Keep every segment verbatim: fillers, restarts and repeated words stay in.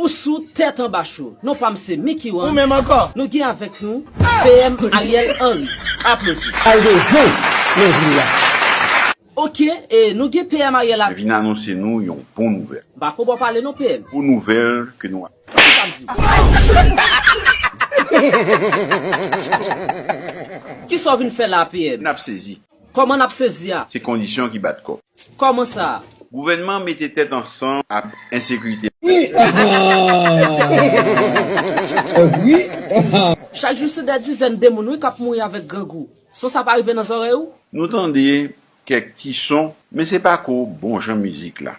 Ou sou Tèt Anba Show. Non pa m se Mickey One. Ou menm ankò. Nou gen avèk nou P M Ariel Henry. Aplodi. Al de zen nan vil la. Ok, e nou gen P M Ariel la. Vin anonse nou yon bon nouvèl. M pa konprann pale non P M. Bon nouvèl ke nou ap. Sa m di. Kisa w vin fè la P M? N ap sezi. Kòman n ap sezi a? Se kondisyon ki bat kò. Kòman sa? Gouvènman mete tèt ansanm ak ensekirite. Wi. Wi. Chak jou se dè dizèn de moun wi k ap mouri avèk grangou. Son sa pa rive nan zòrèy ou? Nou tande kèk ti son, men se pa ko bon jan mizik la.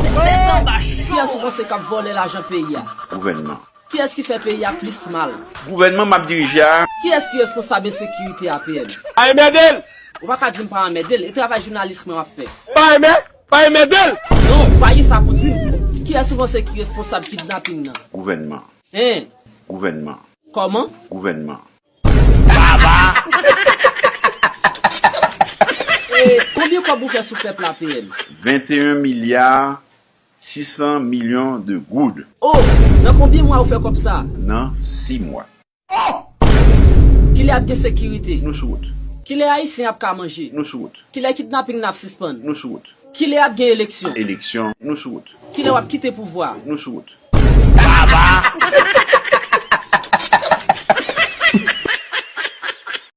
Tèt Anba Show. Kiyès ou panse k ap vòlè lajan peyi a? Gouvènman. Kiyès ki fè peyi a plis mal? Gouvènman m ap dirije a. Kiyès ki responsab ensekirite a P M? Pa anmède l! Ou pa ka di m pa anmède l, e travay jounalis mwen m ap fè. Pa anmè, pa anmède l! Non, ou pa gen sa pou di m. Kiyès ou panse ki responsab kidnaping nan? Gouvènman. Hein? Gouvènman. Kòman? Gouvènman. E konbyen kòb ou fè sou pèp la P M? Venteyen milya sisan milyon de goud. Oh! Nan konbyen mwa ou fè kòb sa? Nan sis mwa. Kilè ap gen sekirite? Nou sou wout. Kilè ayisyen ap ka manje? Nou sou wout. Kilè kidnaping nan ap sispann? Nou sou wout. Kilè ap gen eleksyon? Eleksyon, nou sou wout. Kilè w ap kite pouvwa? Nou sou wout. Baba!